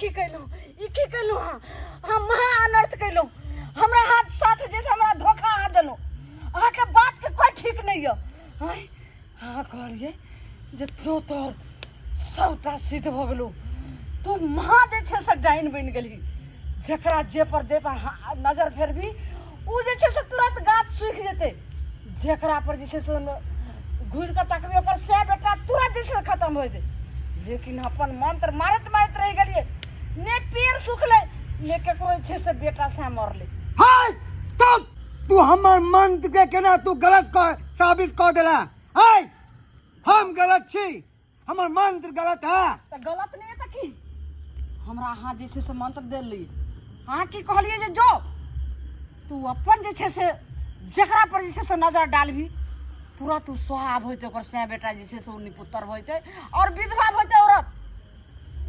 की केलहुँ, ई की केलहुँ अहाँ? अहाँ महा अनर्थ केलहुँ हमरा हाथ साथ, जे हमरा धोखा अहाँ देलहुँ। अहाँके बातके कोइ ठीक नहि यऽ। आँय, अहाँ कहलियै जे जो तोहर सबटा सिद्ध भऽ गेलौ, तू महा जे छै से डाइन बनि गेलही, जकरा जे पर जे पर नजर फेरबी ओ जे छै से तुरंत गाछ सूखि जेतै, जकरा पर जे छै से घुरि कऽ तकबी ओकर सए बेटा तुरंत जे छै से खतम भऽ जेतै। लेकिन अपन मंत्र मारैत मारैत रहि गेलियै, ने पेड़ सुखलै ने ककरो जे छै से बेटा सए मरलै। हाय तब तू हमर मंत्र के केना तू गलत कह साबित कऽ देला? हाय, हम गलत छी, हमर मंत्र गलत है? तऽ गलत नहि है तऽ की? हमरा अहाँ जे छै से मंत्र देलियै, अहाँ की कहलियै जे जो तू अपन जे छै से जकरा पर जे छै से नजर डालबी तुरंत ओ सोहाब होइतै, ओकर सै बेटा जे छै से ओ निपुत्तर होइतै आओर विधवा होइतै औरत।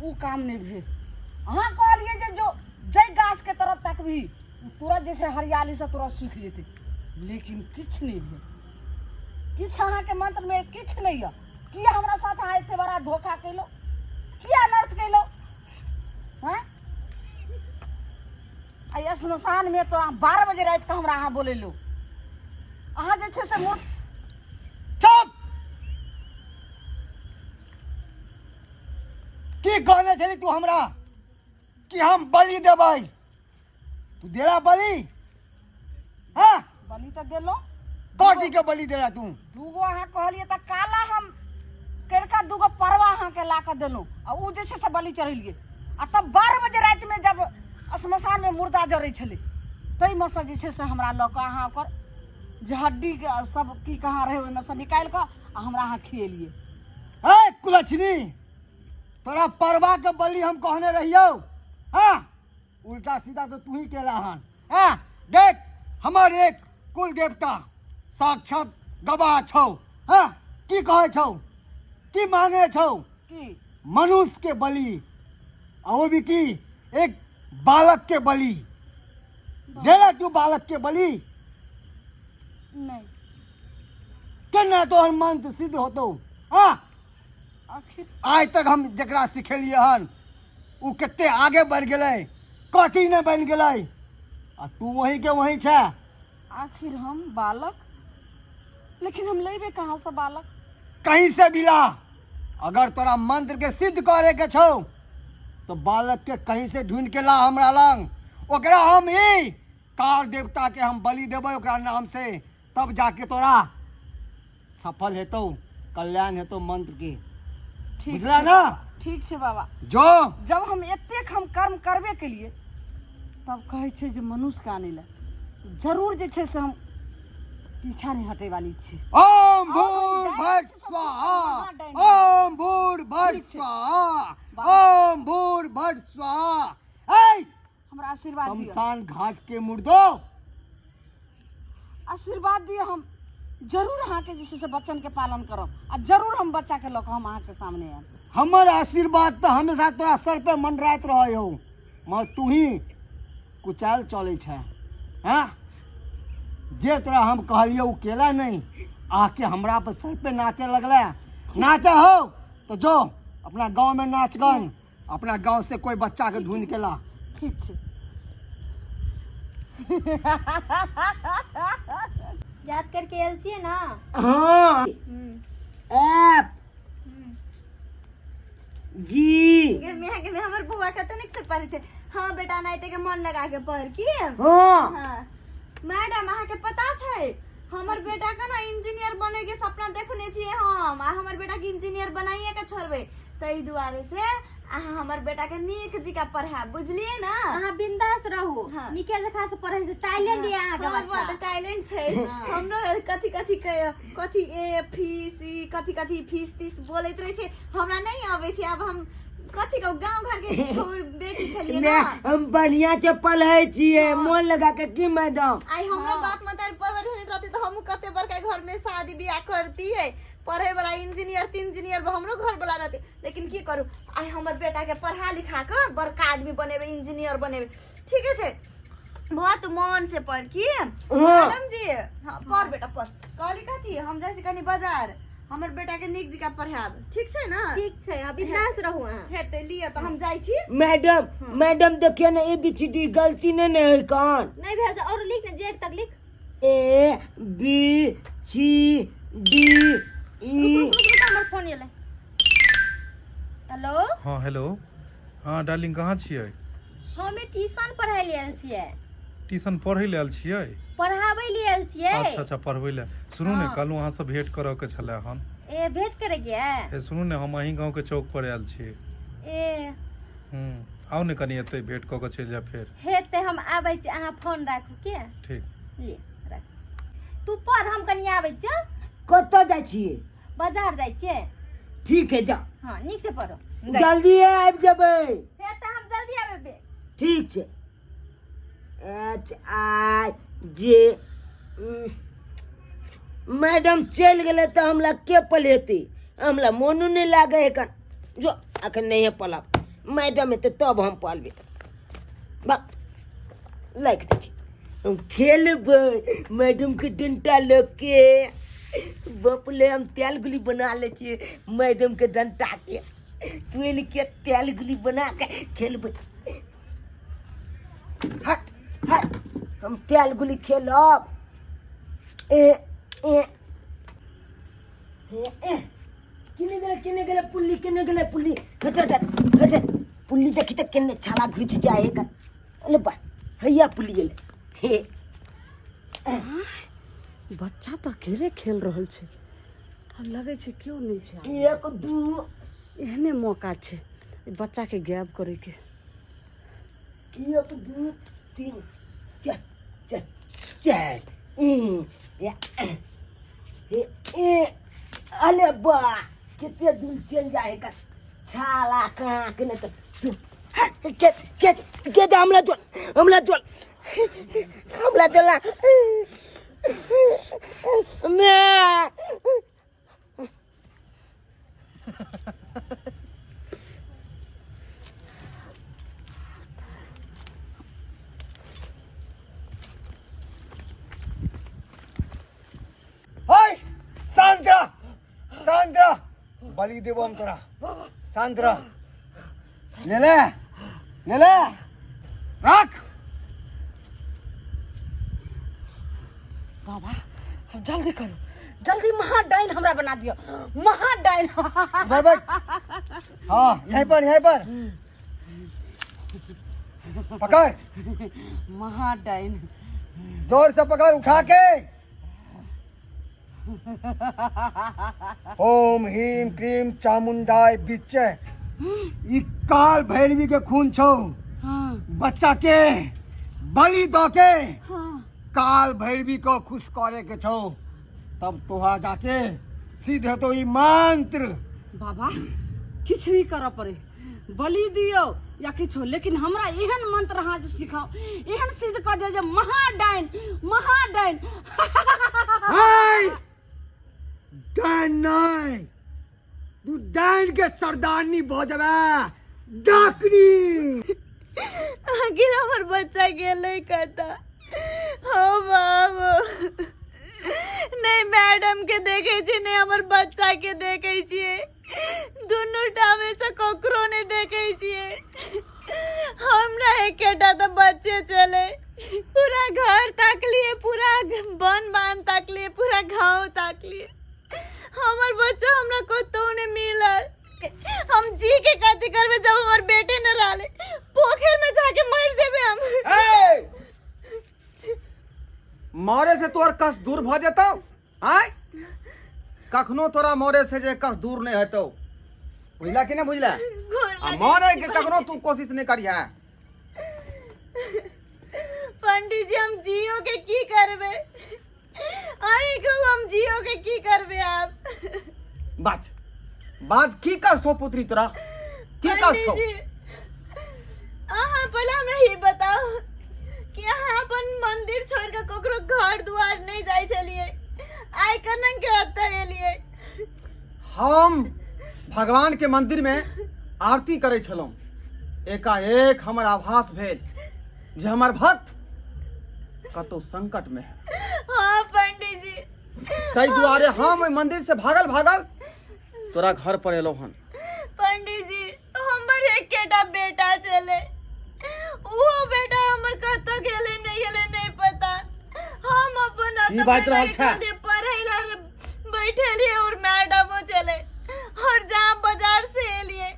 ओ काम नहि भेल। अहाँ कहलियै जे जो जाहि गाछके तरफ तकबही ओ तुरंत जे छै हरियालीसँ तुरंत सूखि जेतै, लेकिन किछु नहि भेल। किछु अहाँके मंत्रमे किछु नहि यऽ। किया हमरा साथ अहाँ एते बड़ा धोखा केलहुँ? किया अनर्थ केलहुँ? हँ, आ श्मशानमे तो अहाँ 12 बजे रातिके हमरा अहाँ बोलेलहुँ, अहाँ जे छै से मूर्ख। चुप! की कहने छली तू हमरा कि हम बलि देबै? तू देला बलि? हाँ, बलि तऽ देलहुँ। कथी के बलि देला तू? दूगो अहाँ कहलियै तऽ काला हम करिका दूगो परवा अहाँके ला कऽ देलहुँ आ ओ जे छै से बलि चढ़ेलियै, आ तब 12 बजे रातिमे जब श्मशानमे मुर्दा जरै छलै ताहिमे सँ जे छै से हमरा लऽ कऽ अहाँ ओकर जे हड्डीके सब की कहाँ रहै ओहिमे सँ निकालि कऽ आ हमरा अहाँ खिएलियै। ए कुलक्षणी, तोरा परवा के बलि हम कहने रहियौ, हाँ? उल्टा सीधा तो तू ही केला हन। हाँ, देख, हमर एक कुल देवता साक्षात गवाह छौ। हाँ, की कहै छौ, की मांगे छौ? की? मनुष्य के बलि, आ वो भी की एक बालक के बलि देला तू? बालक के बलि नहि। केना तोहर मंत्र सिद्ध होतौ? हाँ, आखिर आइ तक हम जकरा सिखेलियै हन ओ कते आगे बढ़ि गेलै, कथी नहि बनि गेलै, आ तू वहीं के वहीं छै। आखिर हम बालक, लेकिन हम लेबे कहाँ से बालक? कहीं से भी ला। अगर तोरा मंत्र के सिद्ध करे के छौ तो बालक के कहीं से ढूंढ के ला हमरा लंग, ओकरा हम ई कार देवता के हम बलि देबै ओकरा नाम से, तब जाके तोरा सफल हेतौ, कल्याण हेतौ मंत्र के। ठीक बुझला छै ना? ठीक छै बाबा। जो जब हम एतेक हम कर्म करबे केलिए तब कहै छै जे मनुष्यके आनै लए जरूर जे छै से हम पीछा नहि हटै वाली छी। ओम और भूर हम भट डाइन से स्वाहा, महा डाइन। ओम भूर भट ठीक छै। स्वाहा, बाबा। ओम भूर भट स्वाहा। ऐ हमरा आशीर्वाद दिअ। शमशान घाट के मुर्दो, आशीर्वाद दिअ। हम जरूर अहाँके जे छै से वचनके पालन करब आ जरूर हम बच्चाके लऽ कऽ हम अहाँके सामने आयब। हमर आशीर्वाद तऽ हमेशा तोरा सर पे मंडराइत रहै हौ, मगर तू ही कुचाल चलै छै। हाँ, जे तोरा हम कहलियै ओ केला नहि, आके हमरा पर सर पे नाचे लगले। नाचे हो तो जो अपना गांव में नाच गन, अपना गांव से कोई बच्चा के ढूंढ के ला। ठीक छै। याद करके आयल छियै ना? हाँ। F G. गे मियाँ के हमर बौआ कते नीक से पढ़ै छै। हाँ बेटा, नाइते के मन लगा के पढ़ की। हाँ। हाँ मैडम, अहाँके पता छै हमर बेटा के ना इंजीनियर बने के सपना देखने छियै हम, आ हमर बेटा के इंजीनियर बनाइए के छोड़बै, ताहि दुआरे से अहाँ हमर बेटा के नीक जिका पढ़ायब, बुझलियै ना? अहाँ बिंदास रहू। हाँ। नीके जकाँ से पढ़ै छै, टैलेंट यऽ अहाँके हमर बौआ बच्चा। तऽ टैलेंट छै। हमरो कथी कथी के कथी ए फीस ई कथी कथी फीस तीस बोलैत रहै छै, हमरा नहि आबै छै। आब हम कथी कहू, गाँव घर के छोर बेटी छलियै मैं ना। हम बढ़िया से पढ़े छियै। हाँ। मोन लगा के की मैडम? आइ हमरो बाप मतारी पढ़ल रहते तऽ हमहूँ कते बड़का घर में शादी बियाह करतियै, पढ़े वाला इंजीनियर तिंजीनियर हमरो घर वाला रहते, लेकिन की करू। आइ हमर बेटा के पढ़ा लिखा के बड़का आदमी बनेबै, इंजीनियर बनेबै। ठीक छै बौआ, तू मन से पढ़ की। हाँ। मैडम जी, हाँ पढ़ बेटा पढ़। कहली कथी, हम जाइ छी कनी बाजार। हमर बेटा के नीक जकाँ पढ़ायब, ठीक छै ने? ठीक छै, अहाँ बिंदास रहू अहाँ। हेतै, लिअ तऽ हम जाइ छी। मैडम, मैडम देखियौ ने ए बी सी डी गलती नहि ने होइ कन? नहि भेल छै, और लिख ने, जेड तक लिख। ए बी सी डी रुक ई। रुक रुक रुक, हमर फोन एलै। हेलो। हाँ हेलो, हाँ डार्लिंग, कहाँ छियै? हमे ट्यूशन पढ़ाइ ले आयल छियै। ट्यूशन पढ़ै लए आयल छियै? पढ़ाबै ले आयल छियै। अच्छा अच्छा, पढ़बै लए। सुनू ने, कहलहुँ अहाँसँ भेंट करऽके छलै हन। ए, भेंट करैके है? ए सुनू ने, हम अहीं गाँवके चौक पर आयल छी। ए हूँ, आउ ने कनि, एतै भेंट कऽ कऽ चलि जायब फेर। हेतै, हम आबै छी, अहाँ फोन राखू के। ठीक। ले राख, तू पढ़, हम कनि आबै छियै। कतऽ जाइ छियै? बाजार जाइ छियै। ठीक है, जा। हाँ, नीक से पढ़ो। जल्दी आबि जेबै। हेतै, हम जल्दी आबै। ठीक छै। एच I जे। मैडम चलि गेलै तऽ हमरा के पढ़ेतै? हमरा मोनो नहि लागै है कन। जो, अखन नहिए पढ़ब, मैडम एतै तब हम पढ़बै। बा लिख दै छी। हम खेलबै मैडमके डंटा लऽ के। बाप ले, हम तेल गुली बना लै छियै मैडमके डंटाके तुलि के, तेल गुली बना के खेलबै। हट हट, हम तेल गुली खेलब। ए ए ए ए, केने गेलै, केने गेलै पुल्ली, केने गेलै पुल्ली? हट हट हट हट, पुल्ली देखी तऽ केने छाला घुसि जाइ है। अरे बा, हैया पुल्ली गेलै हे। बच्चा तऽ अकेले खेल रहल छै, आब लगै छै केओ नहि छै। एक दू। एहने मौका छै ई बच्चाके गायब करैके। एक दू तीन चार, चार चार, ई, या, ए, ए, अरे बा, कते दूर चलि जाइ है छाला। कहाँ के नहि तऽ तू के के के जा, हमरा चल, हमरा चल, हमरा चल मैं। हाय, शांत रह, शांत रह, बलि देबो हम तोरा, शांत रह। ले ले, ले ले, राख। बाबा, अब जल्दी करू, जल्दी महा डाइन हमरा बना दियौ, महा डाइन। बैठ बैठ, हाँ, यहीं पर, यहीं पर पकड़। महा डाइन। जोर से पकड़, उठा के। ओम ह्रीम क्रीम चामुंडाय बिच्चे। ई काल भैरवी के खून छौ। बच्चा के बलि दऽ के काल भैरवी को खुश करे के छौ, तब तोहरा जाके सिद्ध हेतौ ई मंत्र। बाबा, किछु भी करऽ पड़े, बलि दियौ या किछो, लेकिन हमरा एहन मंत्र अहाँ जे सिखाउ, एहन सिद्ध कऽ दियौ जे महाडाइन, महाडाइन। हाय, डाइन नहि, तू डाइन के सरदारनी भऽ जेबे, डाकनी। आखिर हमर बच्चा गेलै कतऽ? हो बाबू, नहि मैडम के देखै छियै, नहि हमर बच्चा के देखै छियै। दुनू टा में से ककरो नहि देखै छियै। हमरा एकेटा तऽ बच्चे चले। पूरा घर ताकलिए, पूरा वन बान ताकलिए, पूरा गाँव ताकलिए, हमर बच्चा हमरा कतहु नहि मिलल। हम जी के कथी करबै जब हमर बेटे न रहले? पोखर में जाके मर जेबै हम। ए! मरे से तोहर कष्ट दूर भऽ जेतौ? आय, कखनो तोरा मरे से जे कष्ट दूर नहि हेतौ, बुझला कि नहि बुझला? आ मरे के कखनो तू कोशिश नहि करिहे। पंडित जी, हम जियो के की करबै? अहीं कहू, हम जियो के की करबै आब? बाज, बाज, की कष्ट हो पुत्री तोरा, की कष्ट हो? पंडित जी, अहाँ पहिले हमरा ई बताउ कि अहाँ अपन मंदिर छोड़ के ककरो घर दुआर नहीं जाइ छलियै, आइ केना के एतऽ एलियै? हम भगवान के मंदिर में आरती करै छलहुँ, एकाएक हमर आभास भेल जे हमर भक्त कतौ संकट में है। हाँ पंडित जी, ताहि दुआरे हम ओहि मंदिर से भागल भागल तोरा घर पर एलहुँ हन। पंडित जी, हमर एकेटा बेटा छलै, ओहो बेटा हमर कतऽ गेलै नहि गेलै नहि पता। हम अपन की बाजि रहल बेटा के छें? कहलियै पढ़ै लए बैठेलियै और मैडमो छलै और जहाँ बाजार से एलियै,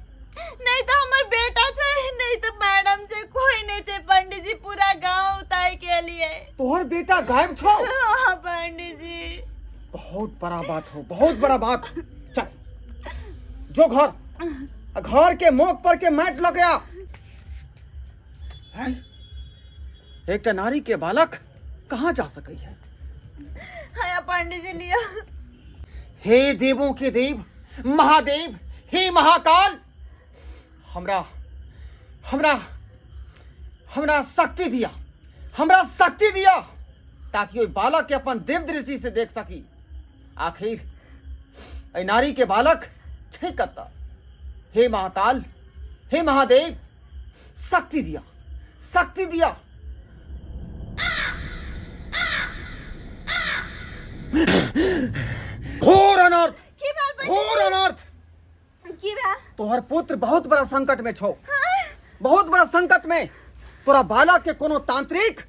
नहीं तो हमर बेटा छै, नहीं तो मैडम छै, कोई नहीं छै पंडित जी। पूरा गांव ताकि के एलियै। तोहर बेटा गायब छौ? हाँ पंडित जी। बहुत बड़ा बात हो, बहुत बड़ा बात। चल जो घर, आ घर के मोख पर के मैट लऽ के आ। हैं? एकटा नारी के बालक कहाँ जा सकै है? हाँ पंडित जी लिया। हे देवों के देव महादेव, हे महाकाल, हमरा हमरा हमरा शक्ति दिया, हमरा शक्ति दिया ताकि ओहि बालक के अपन देव दृष्टि से देख सकी। आखिर एहि नारी के बालक छै कतऽ? हे महाकाल, हे महादेव, शक्ति दिया, शक्ति दिया। घोर अनर्थ, की बात? घोर अनर्थ। की भेल? तोहर पुत्र बहुत बड़ा संकट में छौ, बहुत बड़ा संकट में। तोरा बालक के कोनो तांत्रिक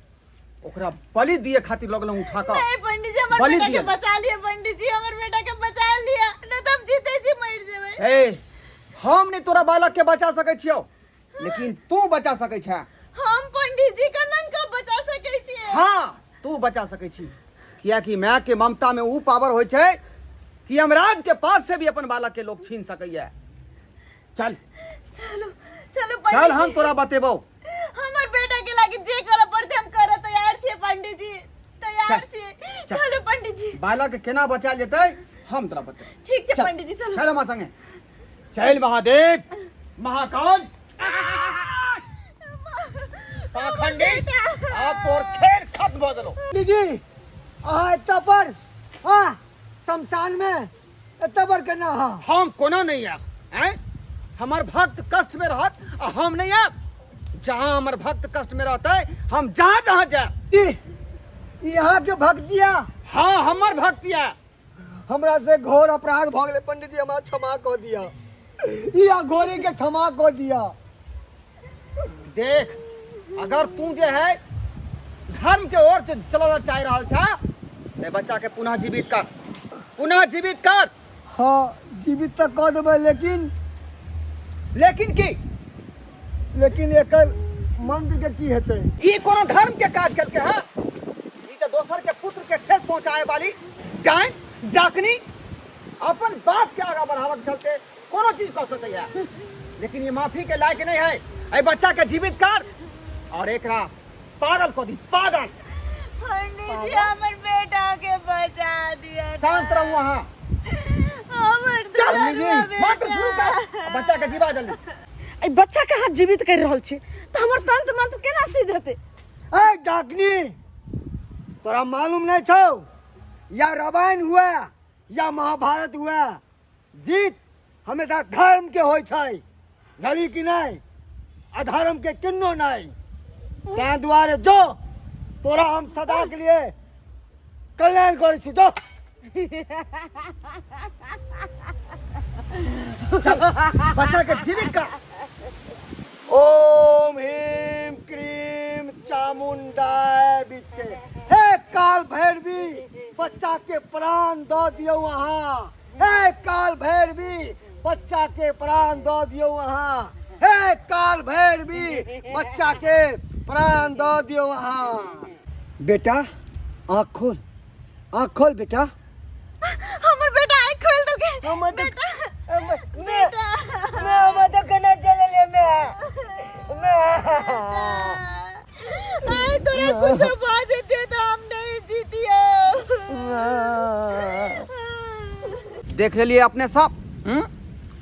ओकरा बलि दिए खातिर लगल उठा कऽ। नहीं पंडित जी, हमर बलि बेटा के दिए। बचा लिया पंडित जी, हमर बेटा के बचा लिया, नहीं तो हम जीते जी मर जेबै। ए, हम नहीं तोरा बालक के बचा सकै छियौ, लेकिन तू बचा सकै छे। हम पंडित जी का नंग का बचा सकै छियै? हाँ, तू बचा सकै छी, कियाकि माय के ममता में ऊ पावर होइ छै कि यमराज के पास से भी अपन बालक के लोग छीन सकैया। चल चलो चलो चल, पंडित हम जी। तोरा बतेबौ। हमर बेटा के लागी जे करे पड़ते हम करे तैयार छियै पंडित जी, तैयार चल, छियै। चल। चलो पंडित जी। बालक के केना बचायल जेतै हम तोरा बतेबौ। ठीक छै चल, पंडित जी, चलो। चल हमरा संगे चल। महादेव महाकाल, पाखंडी, आप तोर खेल खत्म भऽ गेलो। पंडित जी, अहाँ एतऽ पर हाँ शमशान में एतऽ पर केना अहाँ? हम कोना नहीं आयब? आँय, हमर भक्त कष्ट में रहत आ हम नहीं आयब? जहाँ हमर भक्त कष्ट में रहते हम जहाँ जहाँ जायब। ई यहाँ के भक्तिया? हाँ, हमर भक्तिया। हमरा से घोर अपराध भऽ गेलै पंडित जी, हमरा क्षमा कऽ दिअ, ई अघोरी के क्षमा कऽ दिअ। देख, अगर तू जे है धर्म के ओर से चलऽ चाहि रहल छा ते बच्चा के पुनः जीवित कर, पुनः जीवित कर। हाँ, जीवित तऽ कऽ देबै, लेकिन लेकिन की? लेकिन एकर मंत्र के की हेतै? ई कोनो धर्म के काज केलकै हँ? ई तऽ दोसर के पुत्र के ठेस पहुंचाए वाली डाइन डाकनी अपन बात के आगा बढ़ावे के चलते कोनो चीज कर सकै है, लेकिन ये माफी के लायक नहीं है। एहि बच्चा के जीवित कर और एकरा पागल कऽ दी, पागल। पंडित जी, हमर बेटा के बचा दिया। शांत रहू अहाँ। हमर चल दुलरुआ मंत्र शुरू कर आ बच्चा के जीवा जल्दी। एहि बच्चा के अहाँ जीवित करि रहल छी तऽ हमर तंत्र मंत्र केना सिद्ध हेतै? ए डाकनी, तोरा मालूम नहीं छौ, या रामायण हुआ या महाभारत हुआ, जीत हमेशा धर्म के होइ छै, बुझली कि नहीं? अधर्म के किन्नो नहीं। तैं दुआरे जो तोरा हम सदा के लिए कल्याण करै छी, जो। बच्चा के जीवित कर। ओम ह्रीम क्रीम चामुंडाय विच्चे। हे काल भैरवी, बच्चा के प्राण दऽ दियौ अहाँ। हे काल भैरवी, बच्चा के प्राण दऽ दियौ अहाँ। हे काल भैरवी, बच्चा के प्राण दऽ दियौ अहाँ। बेटा, आँख खोल, आँख खोल बेटा। हमर बेटा आँख खोल देलकै। हमर तऽ बेटा, मैं बेटा, मैं हमर तऽ केना चलले मैं मैं आय तोरा कुछ भऽ जेतै तऽ हम नहीं जीतियो। देख लेलिए अपने सब, हम्म?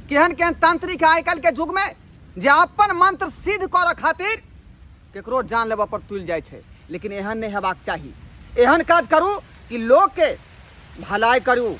केहन केहन तांत्रिक आइ काल्हि के युग में जे अपन मंत्र सिद्ध करऽ खातिर केकरो जान लेबऽ पर तुलि जाइ छै। लेकिन एहन नहि हेबाक चाही। एहन काज करू कि लोकके भलाई करू।